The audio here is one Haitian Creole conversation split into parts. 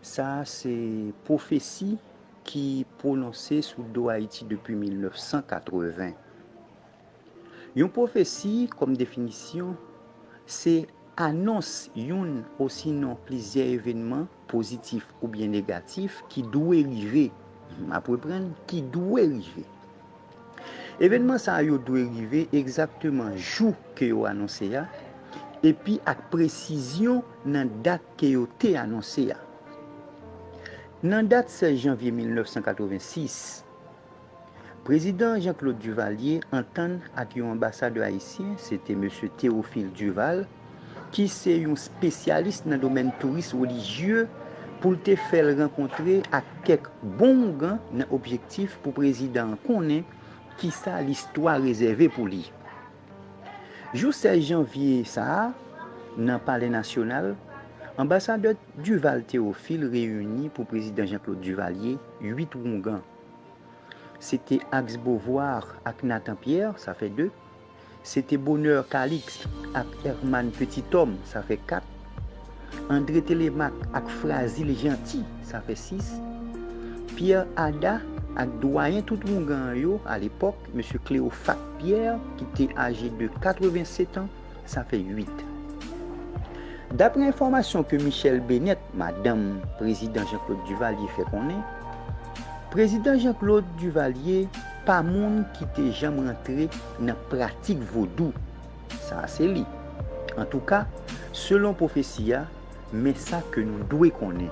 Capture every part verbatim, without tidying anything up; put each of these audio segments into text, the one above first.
Sa a se pwofesi ki pwononse sou do Ayiti depi mil nèf san katreven. Yon pwofesi, kòm definisyon, se anons youn osinon plizyè evènman pozitif oubyen negatif ki dwe rive. M ap reprann, ki dwe rive. Evènman sa yo dwe rive egzakteman jou ke yo anonse a, epi ak presizyon nan dat ke yo te anonse a. Nan dat sèz janvye mil nèf san katreven sis, Prezidan Jean-Claude Duvalier antann ak yon anbasadè ayisyen, se te mesye Théophile Duval, ki se yon espesyalis nan domèn touris relijye, pou l te fè l rankontre ak kèk bon oungan nan objektif pou prezidan an konnen kisa listwa rezève pou li. Jou sèz janvye sa a, nan Palè Nasyonal, anbasadè Duval Théophile reyini pou prezidan Jean-Claude Duvalier uit oungan. Se te Axe Beauvoir ak Nathan Pierre, sa fè de. Se te Bonheur Calixte ak Herman Petithomme, sa fè kat. André Télémaque ak Frazil Jeanty, sa fè sis. Pierre Ada ak dwayen tout oungan an yo, alepòk, mesye Cléophate Pierre, ki te aje de katreven sèt an, sa fè uit. Daprè enfòmasyon ke Michèle Bennett, madanm prezidan Jean-Claude Duvalier, fè konnen, prezidan Jean-Claude Duvalier pa moun ki te janm rantre nan pratik vodou. Sa a se li. Antouka, selon pwofesi a, men sa ke nou dwe konnen.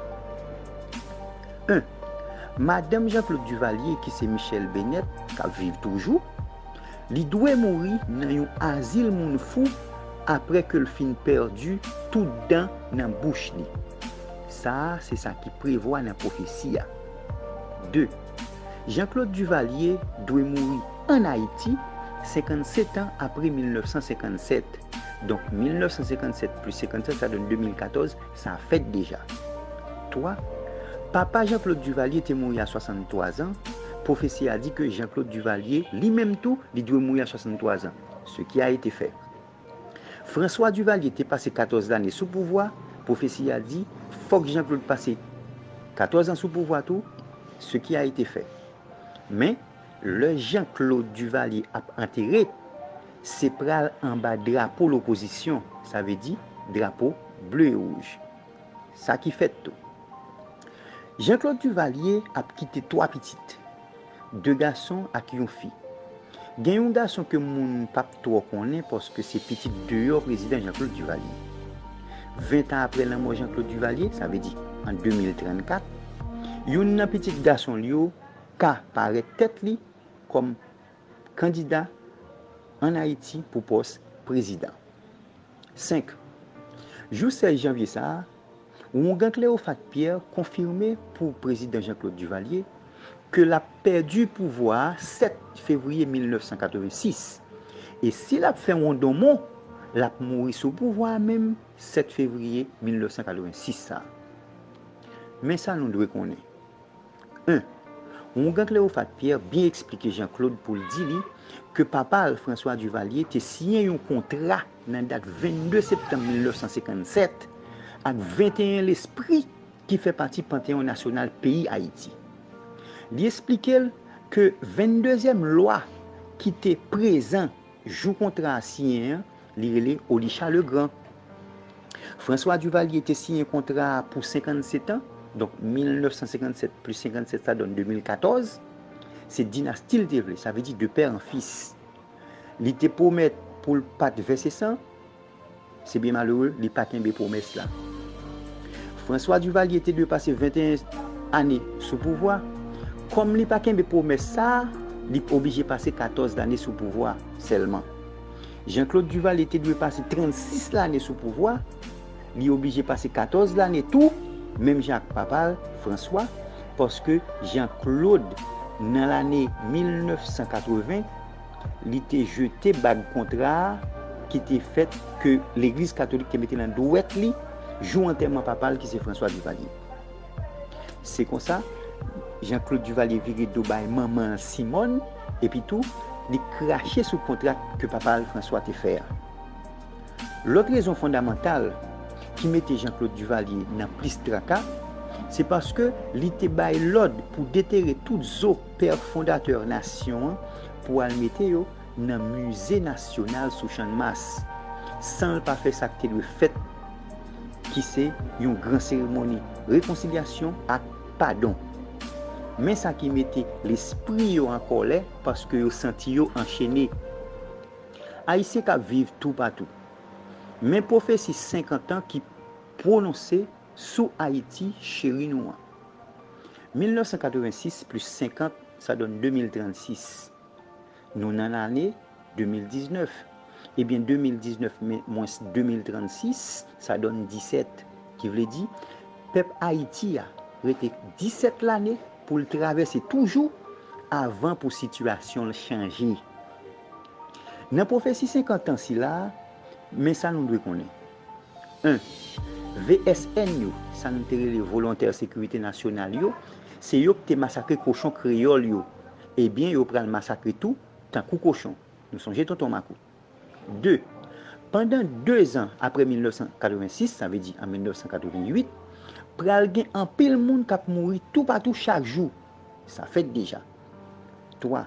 En. Madanm Jean-Claude Duvalier, ki se Michèle Bennett, k ap viv toujou, li dwe mouri nan yon azil moun fou apre ke l fin pèdi tout dan nan bouch li. Sa a se sa ki prevwa nan pwofesi a. De. Jean-Claude Duvalier dwe mouri ann Ayiti, senkannsèt an apre mil nèf san senkannsèt. Donk, mil nèf san senkannsèt plis senkannsèt, sa donn de mil katòz, sa fèt deja. Twa. Papa Jean-Claude Duvalier te mouri a swasanntwa zan. Pwofesi a di ke Jean-Claude Duvalier, li menm tou, li dwe mouri a swasanntwa zan. Ce qui a été fait. François Duvalier te pase katòz lane sou pouvwa. Pwofesi a di, fòk Jean-Claude pase katòz an sou pouvwa tou. Ce qui a été fait. Men, lè Jean-Claude Duvalier ap antere, se pral anba drapo lopozisyon, sa vle di drapo ble e wouj. Sa ki fèt tou. Jean-Claude Duvalier ap kite twa pitit, de gason ak yon fi. Gen yon gason ke moun p ap twò konnen paske se pitit deyò prezidan Jean-Claude Duvalier. Ven tan apre lanmò Jean-Claude Duvalier, sa vle di an de mil trannkat, youn nan pitit gason l yo ka parèt tèt li kòm kandida ann Ayiti pou pòs prezidan. Senk. Jou sèz janvye sa a, oungan Cléophate Pierre konfime pou prezidan Jean-Claude Duvalier ke l ap pèdi pouvwa a sèt fevriye mil nèf san katreven sis. E si l ap fè wondonmon, l ap mouri sou pouvwa a menm sèt fevriye mil nèf san katreven sis sa a. Men sa nou dwe konnen. En. Oungan Cléophate Pierre byen eksplike Jean-Claude pou l di li ke papa l, François Duvalier, te siyen yon kontra nan dat vennde septanm mil nèf san senkannsèt ak venteyen lespri ki fè pati Panteyon Nasyonal peyi Ayiti. Li eksplike l ke venndezyèm lwa ki te prezan jou kontra a siyen an, li rele Olichat Legrand. François Duvalier te siyen kontra a pou senkannsèt an, donk mil nèf san senkannsèt plis senkannsèt sa donn de mil katòz. Se dinasti l te vle, sa vle di de père en fils. Li te pwomèt pou l pa t vèse san, se byen malere, li pa kenbe pwomès la. François Duvalier te dwe pase venteyen ane sou pouvwa. Kòm li pa kenbe pwomès sa a, li oblije pase katòz lane sou pouvwa sèlman. Jean-Claude Duvalier te dwe pase trannsis lane sou pouvwa, li oblije pase katòz lane tou, menm jan ak papa l, François, paske Jean-Claude, nan lane mil nèf san katreven, li te jete bag kontra a ki te fèt ke Legliz Katolik te mete nan dwèt li jou antèman papa l ki se François Duvalier. Se konsa, Jean-Claude Duvalier vire do bay manman l Simone, epi tou, li krache sou kontra ke papa l François te fè a. Lòt rezon fondamantal ki mete Jean-Claude Duvalier nan plis traka, Se paske li te bay lòd pou detere tout zo pè fondatè nasyon an pou al mete yo nan Mize Nasyonal sou Channmas, san l pa fè sa k te dwe fèt, ki se yon gran seremoni rekonsilyasyon ak padon. Men sa ki mete lespri yo an kòlè, paske yo santi yo anchene. Ayisyen k ap viv toupatou. Men pwofesi senkant an ki pwononse sou Ayiti cheri nou an. Mil nèf san katrevensis plis senkant, sa donn de mil trannsis. Nou nan lane de mil diznèf. Ebyen, de mil diznèf mwens de mil trannsis, sa donn disèt. Ki vle di, pèp Ayiti a rete disèt lane pou l travèse toujou avan pou sitiyasyon l chanje. Nan pwofesi senkant an sila a, men sa nou dwe konnen. En, V S N yo, sa nou te rele volontè sekirite nasyonal yo, se yo ki te masakre kochon kreyòl yo. Ebyen, yo pral masakre tou, tankou kochon. Nou sonje Tonton Makout. De, pandan de zan apre mil nèf san katrevensis, sa vle di an mil nèf san katrevenwit, pral gen anpil moun k ap mouri toupatou chak jou. Sa fèt deja. Twa,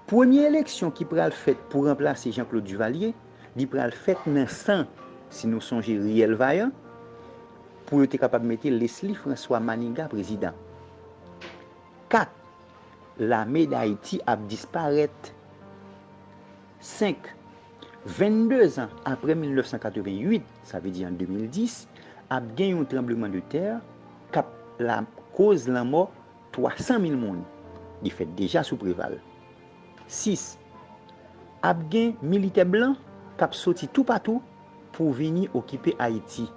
premye eleksyon ki pral fèt pou ranplase Jean Claude Duvalier, li pral fèt nan san, si nou sonje Riyèl Vayan, pou yo te kapab mete Leslie François Manigat prezidan. Kat, lame Dayiti ap disparèt. Senk, vennde zan apre mil nèf san katrevenwit, sa vle di an de mil dis, ap gen yon tranblemanntè k ap lakoz lanmò twa san mil moun. Li fèt deja sou Preval. Sis, ap gen militè blan k ap soti toupatou pou vini okipe Ayiti.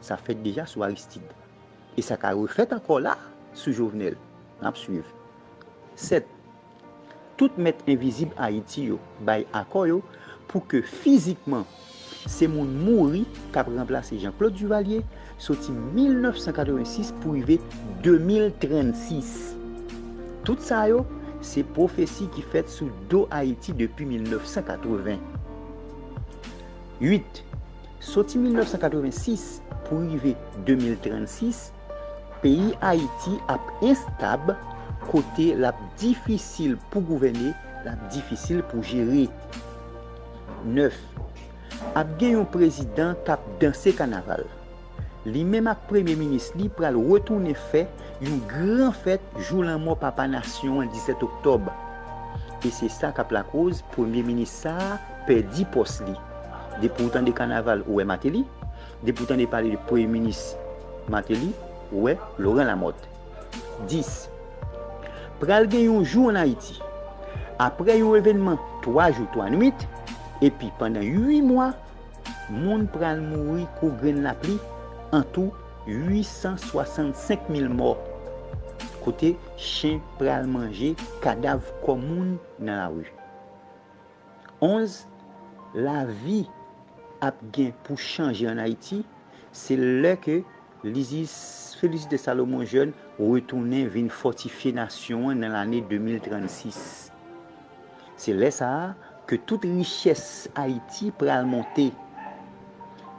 Sa fèt deja sou Aristide. E sa ka refèt ankò la sou Jovenel. N ap swiv. Sèt, tout mèt envizib Ayiti yo bay akò yo pou ke fizikman se moun mouri k ap ranplase Jean Claude Duvalier soti mil nèf san katrevensis pou rive de mil trannsis. Tout sa yo, se pwofesi ki fèt sou do Ayiti depi mil nèf san katreven. Uit, soti mil nèf san katrevensis pou rive de mil trannsis, peyi Ayiti ap enstab, kote l ap difisil pou gouvène, l ap difisil pou jere. Nèf, ap gen yon prezidan k ap danse kanaval. Li menm ak premye minis li pral retounen fè yon gran fèt jou lanmò papa nasyon an, disèt oktòb. E se sa k ap lakoz premye minis sa a pèdi pòs li. Depi w tande kanaval, ou wè Martelly. Depi w tande pale de premye minis Martelly, ou wè Laurent Lamothe. Dis, pral gen yon jou ann Ayiti. Apre yon evènman twa jou, twa nwit, epi pandan uit mwa, moun pral mouri kou grenn lapli, antou uit san swasannsenk mil mò, kote chen pral manje kadav kò moun nan lari. Onz, lavi ap gen pou chanje ann Ayiti, se lè ke Lizis Félicité Salomon Jeune retounen vin fòtifye nasyon an nan lane de mil trannsis. Se lè sa a ke tout richès Ayiti pral monte.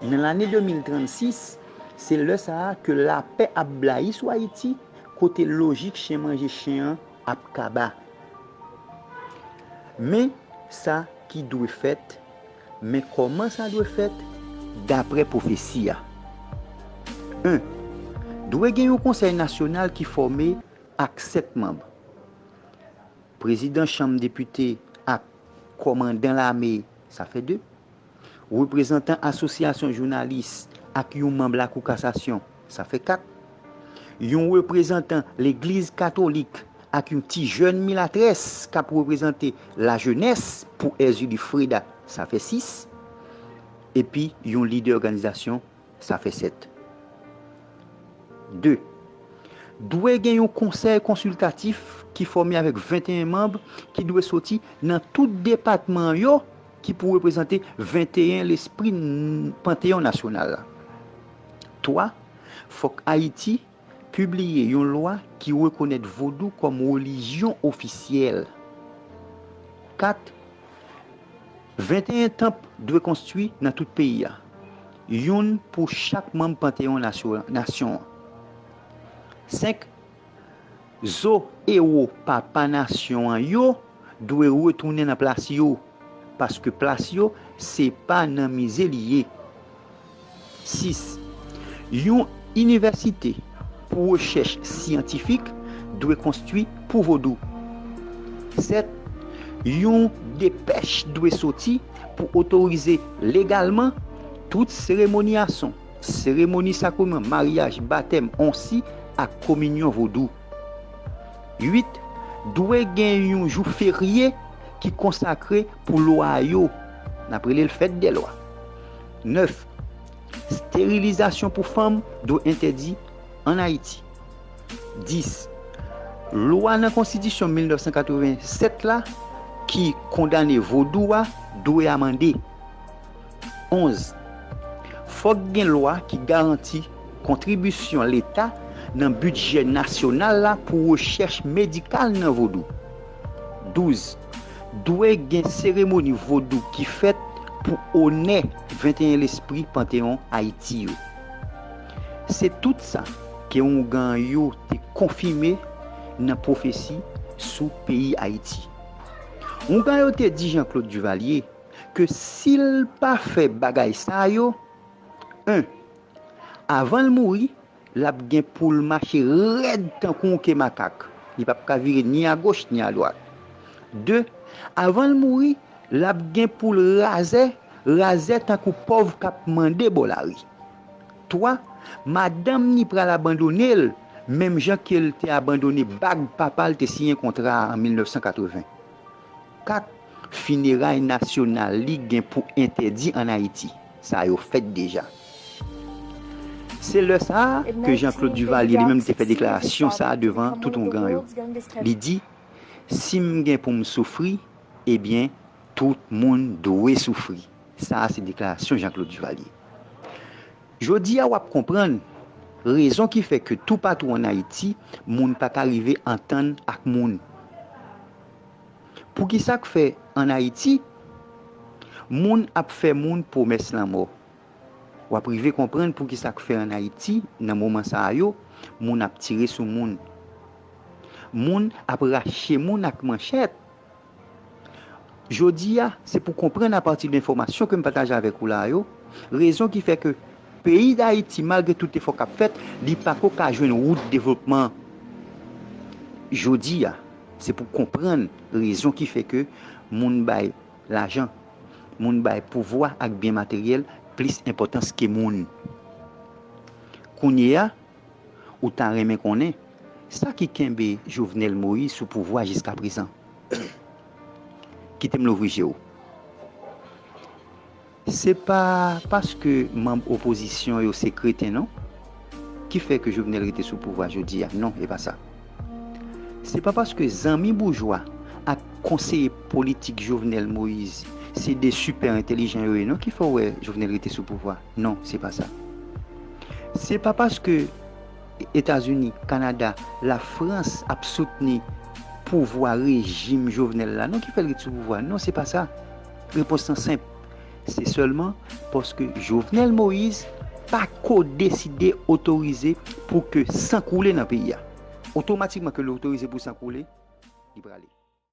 Nan lane de mil trannsis, se lè sa a ke lapè ap blayi sou Ayiti, kote lojik chen manje chen an ap kaba. Men sa ki dwe fèt, men kòman sa dwe fèt, daprè pwofesi a. En, dwe gen yon konsèy nasyonal ki fòme ak sèt manm. Prezidan Chanm Depite ak kòmandan lame, sa fè de. Reprezantan asosyasyon jounalis ak yon manm Lakou Kasasyon, sa fè kat. Yon reprezantan Legliz Katolik ak yon ti jèn milatrès k ap reprezante lajenès pou Erzulie Freda, sa fè sis. Epi yon lidè òganizasyon, sa fè sèt. De, dwe gen yon konsèy konsiltatif ki fòme avèk venteyen manm ki dwe soti nan tout depatman yo, ki pou reprezante venteyen lespri n-, Panteyon Nasyonal la. Twa, fòk Ayiti pibliye yon lwa ki rekonèt vodou kòm relijyon ofisyèl. Kat, venteyen tanp dwe konstwi nan tout peyi a, youn pou chak manm Panteyon nasyo-, nasyon an. Senk, zo ewo papa nasyon an yo dwe retounen nan plas yo, paske plas yo se pa nan mize li ye. Sis, yon inivèsite pou rechèch syantifik dwe konstwi pou vodou. Sèt, yon depèch dwe soti pou otorize legalman tout seremoni ason, seremoni sakreman, maryaj, batèm, onsi ak kominyon vodou. Uit, dwe gen yon jou ferye ki konsakre pou lwa yo. N ap rele l fèt dè lwa. Nèf, sterilizasyon pou fanm dwe entèdi ann Ayiti. Dis, lwa nan konstitisyon mil nèf san katreven sèt la ki kondane vodou a dwe amande. Onz, fòk gen lwa ki garanti kontribisyon Leta nan bidjè nasyonal la pou rechèch medikal nan vodou. Douz, dwe gen seremoni vodou ki fèt pou onè venteyen lespri Panteyon Ayiti yo. Se tout sa ke oungan yo te konfime nan pwofesi sou peyi Ayiti. Oungan yo te di Jean Claude Duvalier ke si l pa fè bagay sa yo, en, avan l mouri, l ap gen pou l mache rèd tankou yon ke makak. Li p ap ka vire ni agoch ni adwat. De, avan l mouri, l ap gen pou l razè, razè tankou pòv k ap mande bò lari. Twa, madanm ni pral abandone l, menm jan ke l te abandone bag papa l te siyen kontra a an mil nèf san katreven. Kat, fineray nasyonal li gen pou entèdi ann Ayiti. Sa yo fèt deja. Se lè sa a ke Jean Claude Duvalier li menm te fè deklarasyon sa a devan tout oungan yo. Li di, si m gen pou m soufri, ebyen, tout moun dwe soufri. Sa a se deklarasyon Jean Claude Duvalier. Jodi a w ap konprann rezon ki fè ke toupatou ann Ayiti, moun pa ka rive antann ak moun. Poukisa k fè ann Ayiti, moun ap fè moun pwomès lanmò? W ap rive konprann poukisa k fè ann Ayiti, nan moman sa a yo, moun ap tire sou moun. Moun ap rache moun ak manchèt. Jodi a, se pou konprann apati de enfòmasyon ke m pataje avèk ou la yo, rezon ki fè ke peyi Dayiti, malgre tout efò k ap fèt, li pako ka jwenn wout devlopman. Jodi a, se pou konprann rezon ki fè ke moun bay lajan, moun bay pouvwa ak byen materyèl plis enpòtans ke moun. Kounye a, ou ta renmen konnen sa ki kenbe Jovenel Moïse sou pouvwa jiskaprezan. Kite m louvri je w. Se pa paske manm opozisyon yo se kreten non ki fè ke Jovenel rete sou pouvwa jodi a. Non, e pa sa. Se pa paske zanmi boujwa ak konseye politik Jovenel Moïse se de sipè entèlijan yo ye non ki fè w wè Jovenel rete sou pouvwa. Non, se pa sa. Se pa paske Etazini, Kanada, Lafrans ap soutni pouvwa rejim Jovenel la non ki fè l ret sou pouvwa. Non, se pa sa. Repons lan senp. Se sèlman paske Jovenel Moïse pa ko deside otorize pou ke san koule nan peyi a. Otomatikman ke l otorize pou san koule, li prale.